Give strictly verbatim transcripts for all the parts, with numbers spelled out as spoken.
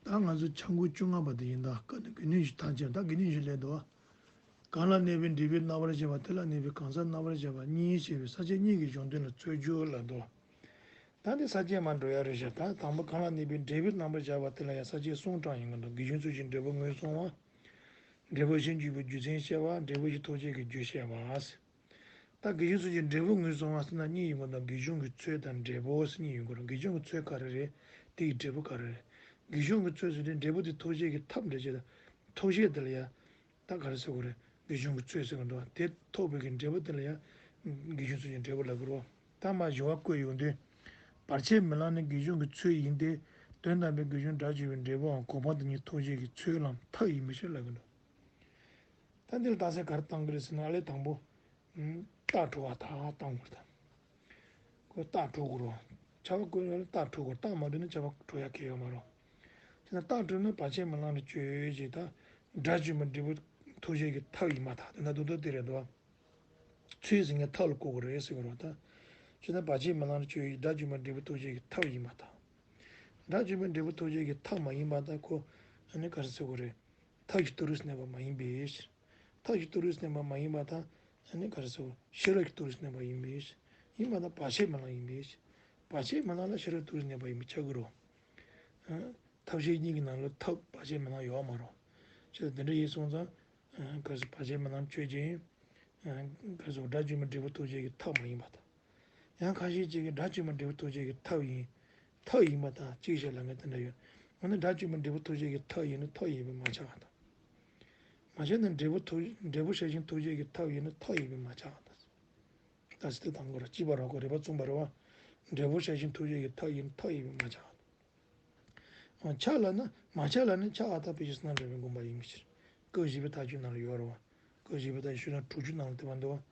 ད་ང་ཚོ་འཆར་འགོད་བཅོ་ལྔ་པ་དེ་ཡིན་ད། སྐབས་དེ་དགེ་འདུན་ཞིག་ཐམས་ཅད་ད་དགེ་འདུན་ཞིག་སླེབས་འདུག་བ། གང་ལ་གནས་པའི་འབྲས་བུས་རྣམ་པར་བྱས་པ། དེ་ལ་གནས་པའི་གང་ཟག་རྣམ་པར་བྱས་པ་གཉིས་ཞེས་པའི་ས་བཅད་གཉིས་ཀྱི་གཞུང་དོན་ལ་རྩོད་རྒྱུ་ལབ་འདུག་ད་འདི་ས་བཅད་མར་འགྲོ་ཡ་རེད་ཤག་ད་དང་པོ་གང་ལ་གནས་པའི་འབྲས་བུས་རྣམ་པར་བྱས་པ་དེ་ལ་ཡང་ས་བཅད་གསུམ་དྲངས་ཡོང་གི་འདུག་དགེ་སྦྱོང་ཚུལ་གྱིས་འབྲས་བུ་ངོས་བཟུང་བ། འབྲས་བུ་གཞན་འཇུག་པའི་རྒྱུ་མཚན་བཤད་པ། འབྲས་བུ་གཞན་ཐོགས་བྱེད་ཀྱི་རྒྱུ་བཤད་པ། ད་དགེ་སྦྱོང་ཚུལ་གྱིས་འབྲས་བུ་ངོས་བཟུང་བ་ཟེར་ན་གཉིས་ཡོང་གི་འདུག་དགེ་སྦྱོང་གི་ཚུལ་དང་འབྲས་བུ་ཟེར་གཉིས་ཡོང་གི་འདུག་དགེ་སྦྱོང་གི་ཚུལ་ག་རེ་རེད། དེ་ཡི་འབྲས་བུ་ག་རེ་རེད། དགེ་སྦྱོང་གི་ཚུལ་ཟེར་དུས་འབྲས་བུ་དེ་ཐོགས་བྱེད་ཀྱི་ཐབས་འདྲ་བྱེད་དང་། ཐོགས་བྱེད་དེ་ལ་ཡང་། ད་ག་རེ་ཟེར་དགོས་རེད། དགེ་སྦྱོང་གི་ཚུལ་ཟེར་གི་འདུག་དེ་ཐོགས་པའི་གི་འབྲས་བུ་དེ་ལ་ཡང་། དགེ་སྦྱོང་ཚུལ་གྱི་འབྲས་བུ་ལབ་དགོས་རེད། ད་མར་གཞུང་བ་བཀོད་ཡོང་དུས། བར་ཆད་མེད་ལམ་ནི་དགེ་སྦྱོང་གི་ཚུལ་ཡིན་ཏེ། དོན་དམ་པའི་དགེ་སྦྱོང་དགྲ་བཅོམ་པའི་འབྲས་བུའམ་གོ་འཕང་དེ་ཉིད་ཐོགས་བྱེད་ཀྱི་ཚུལ་ལམ་ཐབས་ཡིན་པའི་ཕྱིར་ལབ་གི་འདུག་ད་འདིར་རྟགས་གསལ་ག་རེ་བཏང་གི་རེད་ཟེར་ན། ཨ་ལས་དང་པོ། རྟགས་གྲོལ་བ་དག་བཏང་དགོས་རེད་ད། ཁོ་རྟགས་གྲོལ་དགོས་རེད། ཁྱབ་པ་བཀོད་ཡོད་ན་རྟགས་གྲོལ་དགོས། རྟགས་མ་གྲོལ་ན་ཁྱབ་པ་གྲོལ་ཡ་གལ་ཡོད་མ་རེད། བྱས་ན་རྟགས་གྲོལ་ན་བར་ཆད་མེད་ལམ་དུ་སྤྱོད་ཅེས་དང་། དགྲ་བཅོམ་པའི་འབྲས་བུ་ཐོགས་བྱེད་ཀྱི་ཐབས་ཡིན་པར་ཐལ། དེ་འདྲ་འདུག་སྟེ་རེད་དོ། ཚུལ་ཟེར་མཁན་ཐབས་ལ་གོ་དགོས་རེད་ཟེར་གི་རེད་ད། བྱས་ན་བར་ཆད་མེད་ལམ་དུ་སྤྱོད་ཅེས་དགྲ་བཅོམ་པའི་འབྲས་བུ་ཐོགས་བྱེད་ཀྱི་ཐབས་ཡིན་པར་ཐལ། དགྲ་བཅོམ་པའི་འབྲས་བུ་ཐོགས་བྱེད་ཀྱི་ཐབས་མ་ཡིན་པར་ཐལ། ཁོ་ཨ་ནི་ག་རེ་ཟེར་དགོས་རེད། ཐབས་ཀྱི་རྟུལ་རིགས་སུ་གནས་པ་མ་ཡིན་པའི་ཕྱིར། ཐབས་ཀྱི་རྟུལ་རིགས་སུ་གནས་པ་མ་ཡིན་པར་ཐལ། ཨ་ནི་ག་རེ་ཟེར། ཤེས་རབ་ཀྱི་རྟུལ་རིགས་སུ་གནས་པ་ཡིན་པའི་ཕྱིར། ཡིན་པར་ཐལ། བར་ཆད་མེད་ལམ་ཡིན་པའི་ཕྱིར། བར་ཆད་མེད་ལམ་ལ་ཤེས་རབ་རྟུལ་རིགས་སུ་གནས་པ་ཡིན་པས་ཁྱབ་ཀྱི་རེད། ཨ། ཐབས་ཤེས་གཉིས་ཀྱི་ནང་ལ་ཐབས་བར་ཆད་མེད་ལམ་ཡོད་མ་རེད། བྱས་ཙང་དེ་འདྲ་ཡིན་སོང་ཙང་། ཨ། ག་རེ་ཟེར། བར་ཆད་མེད་ལམ་སྤྱོད་ཅིང་། ཨ། ག་རེ་ཟེར། དགྲ་བཅོམ་པའི་འབྲས་བུ་ཐོགས་བྱེད་ཀྱི་ཐབས་མ་ཡིན་པར་ཐལ། ཡང་ཁ་ཤས་ཅིག་གིས་དགྲ་བཅོམ་པའི་འབྲས་བུ་ཐོགས་བྱེད་ཀྱི་ཐབས་ཡིན། ཐབས་ཡིན་པར་ཐལ། ཅིག་བྱས་ལབ་མཁན་དེ་འདྲ་ཡོད། འོ་ན་དགྲ་བཅོམ་པའི་འབྲས་བུ་ཐོགས་བྱེད་ཀྱི་ཐབས་ཡིན་ན་ཐབས་ཡིན་པས་མ་ཁྱབ་པར་ཐལ། མ་ཁྱབ་ན་འབྲས་བུ་ཐོགས། འབྲས་བུ་ཤེས་བཞིན་ཐོགས་བྱེད་ཀྱི་ཐབས་ཡིན་ན་ཐབས་ཡིན་པས་མ་ཁྱབ་པར་ཐལ། ད་ཅི་སྟེ་དང་པོ་ར་གཅིག་པ་ར་ཁོ་རེ་བ་མཚུངས་པ་རེད་བ། འབྲས་བུ་ཤེས་བཞིན་ཐོགས་བྱེད་ཀྱི་ཐབས་ཡིན་ན་ཐབས་ཡིན་པས་མ་ཁྱབ་པར་ཐལ། ཁྱབ་ལབ་ན། མ་ཁྱབ་ལབ་ན་ཁྱབ་པར་ཐལ། དཔེ་ཆ་བསམ་གྲུབ་པའི་དགོངས་པ་ཡིན་པའི་ཕྱིར། སྐབས་བཞི་པའི་མཐའ་དཔྱོད་ནང་ལ་ཡོད་རེད་བ། སྐབས་བཞི་པའི་མཐའ་དཔྱོད་ན་དྲུག་ཅུ་ནང་ལ་དེ་བ་འདུག་བ།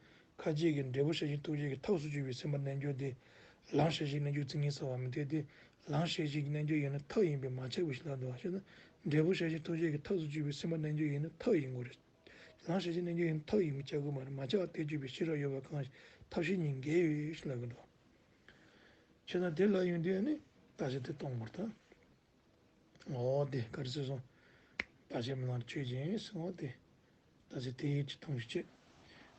ཁ་ཅིག་གིས་འབྲས་བུ་ཤེས་བཞིན་ཐོགས་བྱེད་ཀྱི་ཐབས་སུ་གྱུར་པའི་སེམས་པ་རྣལ་འབྱོར་དེ། ལམ་ཤེས་བཞིན་རྣལ་འབྱོར་མཚན་ཉིད་གསལ་བ་མི་འཐད་དེ། ལམ་ཤེས་བཞིན་གྱི་རྣལ་འབྱོར་ཡིན་ན་ཐབས་ཡིན་པས་མ་ཁྱབ་པའི་ཕྱིར་ལབ་འདུག་བ། ཞེ་ན། འབྲས་བུ་ཤེས་བཞིན་ཐོགས་བྱེད་ཀྱི་ཐབས་སུ་གྱུར་པའི་སེམས་པ་རྣལ་འབྱོར་ཡིན་ན་ཐབས་ཡིན་དགོས་རེད། ལམ་ཤེས་བཞིན་རྣལ་འབྱོར་ཡིན་ན་ཐབས་ཡིན་པས་ཁྱབ་ཀྱི་མ་རེད། མ་ཁྱབ་པར་ཐལ་དགོས་པའི་ཤེས་རབ་ཡོད་པ་གང་ཞིག་ཐབས་ཤེས་གཉིས་འགལ་ཡོད་ཞེས་ལབ་ཀྱི་འདུག་བྱས་ཙང་དེ་ལ་ཡོང་དུས་ནི་རྟགས་གསལ་དེ་གཏོང་དགོས་རེད་ད། འོ་དེ་ག་རེ་ཟེར་སོང་། བར་ཆད་མེད་ལམ་སྤྱོད་ཅིང་ཟེར། འོ་དེ། རྟགས་གསལ་དེ་ཡིད་ཀྱིས་མཐོང་ཞིག་ཅེས།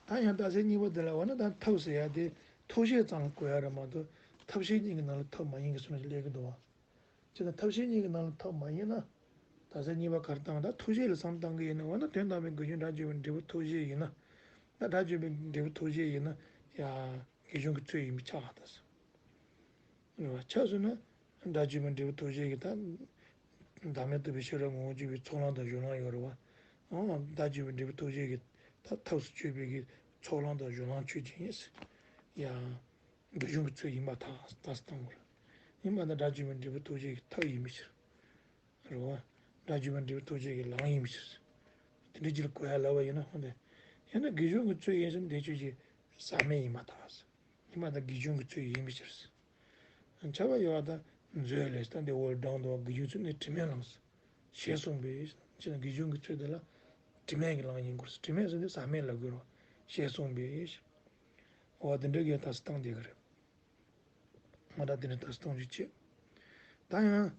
ད་ཡང་རྟགས་གསལ་གཉིས་པ་དེ་ལ་འོ་ན་ད་ཐབས་ཟེར་ཡ་དེ་ཐོགས་བྱེད་ཙམ་ལ་གོ་ཡ་རེད་མ་གཏོགས། ཐབས་ཤེས་གཉིས་ཀྱི་ནང་ལ་ཐབས་མ་ཡིན་གྱི་བཟོ་འདྲ་ཞིག་སླེབས་ཀྱི་འདུག་བ། བྱས་ཙང་ཐབས་ཤེས་གཉིས་ཀྱི་ནང་ལ་ཐབས་མ་ཡིན་ན། རྟགས་གསལ་གཉིས་པ་ག་རེ་བཏང་། ད་ཐོགས་བྱེད་ལ་བསམ་བཏང་གི་ཡིན་ན། འོ་ན་དོན་དམ་པའི་དགེ་སྦྱོང་དགྲ་བཅོམ་པའི་འབྲས་བུ་ཐོགས་བྱེད་ཡིན་ན། ད་དགྲ་བཅོམ་པའི་འབྲས་བུ་ཐོགས་བྱེད་ཡིན་ན། ཡ། དགེ་སྦྱོང་གི་ཚུལ་ཡིན་པས་ཁྱབ་པར་ཐལ། རེད་བ། ཁྱབ་སོང་ན། དགྲ་བཅོམ་པའི་འབྲས་བུ་ཐོགས་བྱེད་ཀྱི་ད། བདག་མེད་རྟོགས་པའི་ཤེས་རབ་ངོ་བོར་གྱུར་པའི་ཚོགས་ལམ་དང་སྦྱོར་ལམ་ཡོད་རེད་བ། འོ། དགྲ་བཅོམ་པའི་འབྲས་བུ་ཐོགས་བྱེད་ཀྱི་ད་ཐབས་སུ་གྱུར་པའི་གི་ཚོགས་ལམ་དང་སྦྱོར་ལམ་ཆོས་ཅན། ཡ། དགེ་སྦྱོང་གི་ཚུལ་ཡིན་པར་ཐལ། རྟགས་གསལ་བཏང་དགོས་རེད། ཡིན་པར་ཐལ། དགྲ་བཅོམ་པའི་འབྲས་བུ་ཐོགས་བྱེད་ཀྱི་ཐབས་ཡིན་པའི་ཕྱིར། རེད་བ། དགྲ་བཅོམ་པའི་འབྲས་བུ་ཐོགས་བྱེད་ཀྱི་ལམ་ཡིན་པའི་ཕྱིར། དེ་འདྲའི་ཅིག་ལ་གོ་ཡ་ལབ་པ་ཡིན་ན། འོ་དེ། ཡང་ན་དགེ་སྦྱོང་གི་ཚུལ་ཡིན་ཟེར་ན་དེ་ཆོས་ཅན། ཟག་མེད་ཡིན་པར་ཐལ། ཡིན་པར་ཐལ། དགེ་སྦྱོང་གི་ཚུལ་ཡིན་པའི་ཕྱིར། ཁྱབ་པ་ཡོད་པར་ཐལ། མཛོད་ལས་ད་འདི་འོག་ལ་དྲངས་འདུག་བ། དགེ་སྦྱོང་ཚུལ་ནི་དྲི་མེད་ལམ་ཟེར། ཞེས་གསུངས་པས། ཅེས་ན་དགེ་སྦྱོང་གི་ཚུལ་དེ་ལ་དྲི་མེད་ཀྱི་ལམ་ཡིན་དགོས། དྲི་མེད་ཟེར་དུས་ཟག་མེད་ལབ་དགོས་རེད། ཞེས་གསུངས་པས། འོ་དེ་འདྲ་གི་རྟགས་གསལ་བཏང་བསྡད་ཀྱི་རེད། ང་རང་དེ་ནས་ད་སྟོང་ཞིག་བྱེད། ད་ཡང་།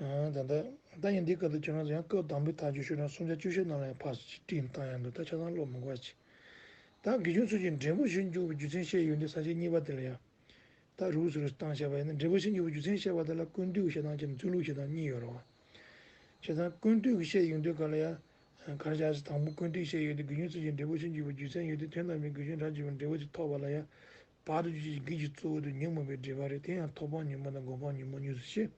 ཨ། ད་ལྟ། ད་ཡང་འདི་སྐབས་དུ་ཁྱོད་རང་ཚོ་ཡང་སྐབས་དང་པོའི་མཐའ་དཔྱོད་ཤོད་ན་སུམ་ཆ་བཅུ་བཞི་ནང་ལ་ཡང་ཕར་ཚུར་བྲིས་བཏང་ཡང་འདུག་ད་ཆ་ཚང་ཀློག་མི་དགོས་པ་བྱེད། ད་དགེ་སྦྱོང་ཚུལ་གྱིས་འབྲས་བུ་གཞན་འཇུག་པའི་རྒྱུ་མཚན་བཤད་ཡོང་དུས་ས་བཅད་གཉིས་པ་དེ་ལ་ཡང་། ད་རིགས་སུ་རིགས་སུ་བཏང་བཤད་པ་ཡིན་ན། འབྲས་བུ་གཞན་འཇུག་པའི་རྒྱུ་མཚན་བཤད་པ་དེ་ལ་ཀུན་བཏུས་བཤད་སྟངས་བྱས་ན་མཛོད་ལུགས་བཤད་སྟངས་གཉིས་ཡོད་རེད་བ། བྱས་ཙང་ཀུན་བཏུས་ཀྱི་བཤད་ཡོང་དུས་ག་ལ་ཡང་། གར་བྱ་ཞིག་དང་པོ་ཀུན་བཏུས་བཤད་ཡོད་དེ། དགེ་སྦྱོང་ཚུལ་གྱིས་འབྲས་བུ་གཞན་འཇུག་པའི་རྒྱུ་མཚན་ཡོད་དེ། དོན་དམ་པའི་དགེ་སྦྱོང་དགྲ་བཅོམ་པའི་འབྲས་བུ་དེ་ཐོབ་པ་ལ་ཡང་། བར་དུ་གཅོད་ཅིང་བགེགས་ཀྱི་གཙོ་བོ་དེ་ཉོན་མོངས་པའི་སྒྲིབ་པ་རེད། དེ་ཡང་ཐོབ་སྤང་ཉོན་མོངས་དང་སྒོམ་སྤང་ཉོན་མོངས་གཉིས་སུ་ཕྱེ།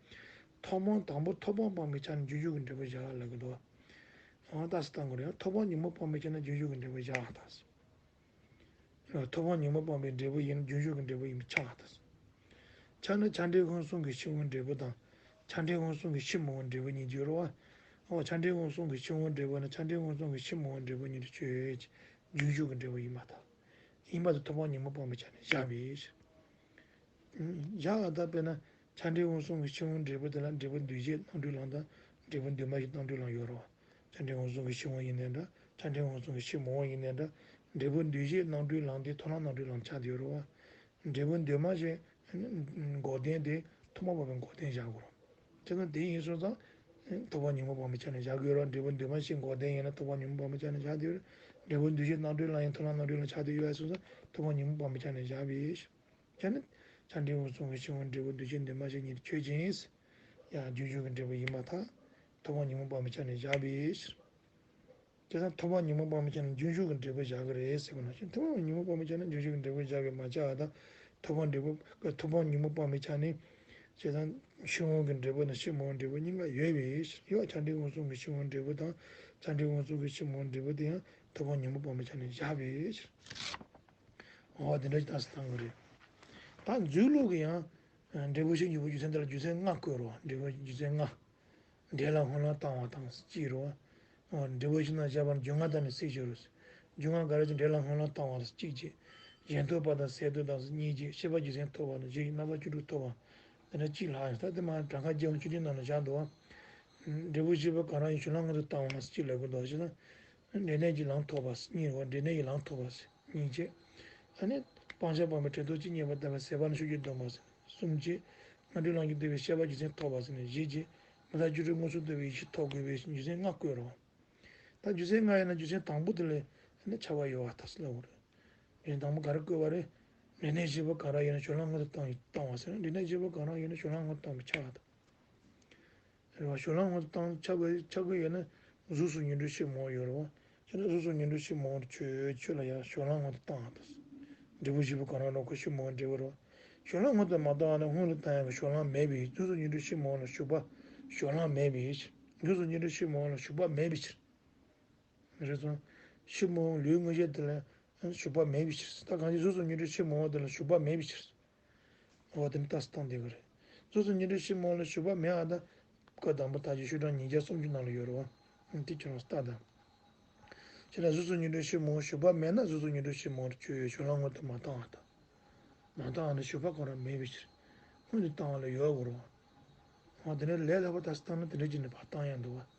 ཐོབ་སྤང་དང་པོ་ཐོབ་སྤང་སྤངས་པའི་ཆ་ནས་རྗེས་འཇུག་གི་འབྲས་བུ་བཞག་ལབ་ཀྱི་འདུག་བ། འོ་ད་སུ་བཏང་དགོས་རེད། ཐོབ་སྤང་ཉོན་མོངས་སྤངས་པའི་ཆ་ནས་རྗེས་འཇུག་གི་འབྲས་བུ་བཞག་ད། ཐོབ་སྤང་ཉོན་མོངས་སྤངས་པའི་འབྲས་བུ་ཡིན་ན་རྗེས་འཇུག་གི་འབྲས་བུ་ཡིན་པས་ཁྱབ་ད། ཁྱབ་ན་ཆ་འབྲས་ཀུན་གསུམ་གྱི་ཕྱི་དབང་འབྲས་བུ་དང་། ཆ་འབྲས་ཀུན་གསུམ་གྱི་ཕྱི་མི་དབང་འབྲས་བུ་གཉིས་ཡོད་རེད་བ། འོ་ཆ་འབྲས་ཀུན་གསུམ་གྱི་ཕྱི་དབང་འབྲས་བུ་ནི་ཆ་འབྲས་ཀུན་གསུམ་གྱི་ཕྱི་མི་དབང་འབྲས་བུ་གཉིས་ལ་ཆོས་ཅན། རྗེས་འཇུག་གི་འབྲས་བུ་ཡིན་པར་ཐལ། ཡིན་པར་ཐལ། ཐོབ་སྤང་ཉོན་མོངས་སྤངས་པའི་ཆ་ནས་བཞག་པས། བཞག་ད་དཔེར་ན། ཆ་འབྲས་ཀུན་གསུམ་གྱི་ཕྱི་དབང་འབྲས་བུ་དེ་ལ་འབྲས་བུ་འདུས་བྱས་རྣམ་གྲོལ་ལམ་དང་། འབྲས་བུ་འདུས་མ་བྱས་རྣམ་གྲོལ་ལམ་ཡོད་རེད་བ། ཆ་འབྲས་ཀུན་གསུམ་གྱི་ཕྱི་དབང་ཡིན་ནའི་འདྲ། ཆ་འབྲས་ཀུན་གསུམ་གྱི་ཕྱི་མི་དབང་ཡིན་ནའི་འདྲ། འབྲས་བུ་འདུས་བྱས་རྣམ་གྲོལ་ལམ་དེ་མཐོང་ལམ་རྣམ་གྲོལ་ལམ་ཆགས་བསྡད་ཡོད་རེད་བ། འབྲས་བུ་འདུས་མ་བྱས་འགོག་བདེན་དེ་ཐོག་མ་བབས་པའི་འགོག་བདེན་བཞག་དགོས་རེད། དེ་ན་དེ་ཡིན་སོང་ཙང་། ཐོབ་པ་ཉོན་མོངས་སྤངས་པའི་ཆ་ནས་བཞག་དགོས་རེད། འབྲས་བུ་འདུས་མ་བྱས་འགོག་བདེན་ཡིན་ན་ཐོབ་པ་ཉོན་མོངས་སྤངས་པའི་ཆ་ནས་བཞག་དགོས་རེད། འབྲས་བུ་འདུས་བྱས་རྣམ་གྲོལ་ལ་ཡང་མཐོང་ལམ་རྣམ་གྲོལ་ལ་ཆགས་བསྡད་ཡོད་པ་སོང་ཙང་ཐོབ་པ་ཉོན་མོངས་སྤངས་པའི་ཆ་ནས་བཞག་པའི་ཕྱིར། ཡང་ན་ཆ་འབྲིང་འོད་གསུམ་གྱི་སྤྱི་དབང་འབྲས་བུ་འདུས་བྱས་འདུས་མ་བྱས་ཉིད་ཆོས་ཅན། ཡང་རྒྱུན་ཞུགས་ཀྱི་འབྲས་བུ་ཡིན་པར་ཐལ། ཐོབ་པ་ཉོན་མོངས་སྤངས་པའི་ཆ་ནས་བཞག་པའི་ཕྱིར། བྱས་ཙང་ཐོབ་པ་ཉོན་མོངས་སྤངས་པའི་ཆ་ནས་རྒྱུན་ཞུགས་ཀྱི་འབྲས་བུ་བཞག་གི་རེད་ཟེར་བ་ནང་བཞིན། ཐོབ་པ་ཉོན་མོངས་སྤངས་པའི་ཆ་ནས་རྒྱུན་ཞུགས་ཀྱི་འབྲས་བུ་བཞག་པས་མ་ཁྱབ་པ་དང་། ཐོབ་པ་འབྲས་བུ་ཐོབ་པ་ཉོན་མོངས་སྤངས་པའི་ཆ་ནས། བྱས་ཙང་ཕྱི་དབང་གི་འབྲས་བུ་དང་ཕྱི་མ་དབང་འབྲས་བུ་གཉིས་ཀ་ཡོད་པའི་ཕྱིར། ཡང་ཆ་འབྲིང་འོད་གསུམ་གྱི་སྤྱི་དབང་འབྲས་བུ་དང་། ཆ་འབྲིང་འོད་གསུམ་གྱི་ཕྱི་མ་དབང་འབྲས་བུ་དེ་ཡང་ཐོབ་པ་ཉོན་མོངས་སྤངས་པའི་ཆ་ནས་བཞག་པའི་ཕྱིར། འོ་དེ་འདྲ་ཞིག་ད་སེ་བཏང་གི་རེད། ད་མཛོད་ལུགས་ཀྱི་ཡང་། འབྲས་བུ་བཞི་འཇུག་པའི་རྒྱུ་མཚན་དེ་ལ་རྒྱུ་མཚན་ལྔ་བཀོད་རོ། འབྲས་བུ་རྒྱུ་མཚན་ལྔ། འབྲས་ལ་སྔོན་ལམ་བཏང་བ་དང་གཅིག་རོ། འོ་འབྲས་བུ་བཞི་རྣམས་བཤད་པ་ན་རྒྱུ་ལྔ་དག་ནི་གསལ་ཞིང་རོ། རྒྱུ་ལྔ་ག་རེ་ཅིག་འབྲས་ལ་སྔོན་ལམ་བཏང་བ་ལ་གཅིག་བྱས། གཞན་ཐོས་པ་དང་ཟད་འགྲོ་དང་གཉིས་བྱས། ཤེས་པ་རྒྱུ་མཚན་ཐོབ་པ་ན་བཞི་ཡིས་རྣམ་པ་བཅུ་དྲུག་ཐོབ་པ། དེ་ནས་གཅིག་ལྷག་ཡང་ད་དེ་མ་གྲངས་ཀ་བརྒྱད་དང་བཅུ་བདུན་ནང་ལ་བཞག་འདུག་བ། འབྲས་བུ་བཞི་པོ་གང་རང་ཡིན་རྒྱུ་ལྔ་སྔོན་དུ་བཏང་བ་ན་གཅིག་ལབ་ཀྱི་འདུག་བ། བྱས་ན། འབྲས་གནས་ཀྱི་ལམ་ཐོབ་པ་གཉིས་རེད་བ། འབྲས་གནས་ཀྱི་ལམ་ཐོབ་པ། གཉིས་བྱས། ཨ་ནི། སྤང་བྱ་སྤངས་པའི་དྲན་རྟོག་ཅིག་རྙེད་པ་ལྟ་བུའི་ཟད་པ་ནས་ཕྱོགས་བཅུར་ལྡོག་པ་ཟེར་ནས་གསུམ་བྱས། རྣམ་གྲོལ་ལམ་གྱིས་བསྡུས་པའི་ཤེས་པ་རྒྱུ་མཚན་ཐོབ་པ་ཟེར་ནས་བཞི་བྱས། མི་རྟག་བཅུ་དྲུག་མངོན་སུམ་རྟོགས་པའི་ཡེ་ཤེས་ཐོབ་དགོས་པའི་རྒྱུ་མཚན་ལྔ་བཀོད་རོ། ད་རྒྱུ་མཚན་ལྔ་ཡིན་ན་རྒྱུ་མཚན་དང་པོ་དེ་ལས་ནི་ཁྱབ་པ་ཡོད་པར་ཐལ་ཟེར་ལབ་དགོས་རེད། རྒྱུ་མཚན་དང་པོ་ག་རེ་བཀོད་པ་རེད། འབྲས་གནས་བཞི་པོ་གང་རང་ཡིན་ན་རྒྱུ་ལྔ་སྔོན་དུ་བཏང་བ་ཟེར་ན། འབྲས་གནས་བཞི་པོ་གང་རང་ཡིན་ན་རྒྱུ་ལྔ་སྔོན་དུ་བཏང་བས་ཁྱབ་པར་ཐལ། རེད་བ། ཕྱོགས་ལྷུང་སྔོན་དུ་བཏང་ཁྱབ་དགོས་ཁྱབ་དགོས་ཡོད་ན། གཟུགས་སུ་ཉོན་སྒྲིབ་ཕྱིར་མི་འོང་ཡོད་རེད་བ། བྱས་ན་གཟུགས་སུ་ཉོན་སྒྲིབ་ཕྱིར་མི་འོང་ཆོས་ཆོས་ལ་ཡང་ཕྱོགས་ལྷུང་སྔོན་དུ་བཏང་བ་དང་། འབྲས་བུ་བཞི་པོ་གང་རང་ལ་ཁོ་ཕྱིར་མི་འོང་འབྲས་བུ་རེད་བ། ཕྱོགས་ལྷུང་སྔོན་དུ་མ་བཏང་བ་ན་སྔོན་ལ་བཏང་ཡག་གི་ཕྱོགས་ལྷུང་མེད་པའི་གཟུགས་སུ་ཉོན་སྒྲིབ་ཕྱིར་མི་འོང་ལ་ཞུགས་པ་ཕྱོགས་ལྷུང་མེད་པའི་ཕྱིར། གཟུགས་སུ་ཉོན་སྒྲིབ་ཕྱིར་མི་འོང་ལ་ཞུགས་པ་མེད་པའི་ཕྱིར། རེད་སོང་། ཕྱིར་མི་འོང་ལུས་དངོས་གཞི་དེ་ལ་ཞུགས་པ་མེད་པའི་ཕྱིར། ད་གང་ཞིག་གཟུགས་སུ་ཉོན་སྒྲིབ་ཕྱིར་མི་འོང་དེ་ལ་ཞུགས་པ་མེད་པའི་ཕྱིར། འོ་དེ་ནི་ལྟ་སྟངས་དེ་ག་རེད། གཟུགས་སུ་ཉོན་སྒྲིབ་ཕྱིར་མི་འོང་ལ་ཞུགས་པ་མེད་པ་དང་། སྐབས་དང་པོ་ལྟ་ཅི་ཤོག་གྲངས་ཉིས་བརྒྱ་སུམ་ཅུ་ནང་ལ་ཡོད་རེད་བ། དེ་ཁྱོད་རང་ལྟ་དང་། ཁྱེད་ལ་གཟུགས་སུ་ཉོན་སྒྲིབ་ཕྱིར་མི་འོང་ཞུགས་པ་མེད་ན་གཟུགས་སུ་ཉོན་སྒྲིབ་ཕྱིར་མི་འོང་ཆོས་ཡོད་ཕྱོགས་ལྷུང་སྔོན་དུ་མ་བཏང་བ་དང་། མ་བཏང་བ་ན་ཞུགས་པ་གང་རང་མེད་པའི་ཕྱིར། སྔོན་དུ་བཏང་བ་ལ་ཡོད་དགོས་རེད་བ། འོ་དེ་ནས་ལས་སླ་པོ་ལྟ་སྟངས་ནི་དེ་འདྲ་ཅིག་ནི་བར་བཏང་ཡང་འདུག་བ།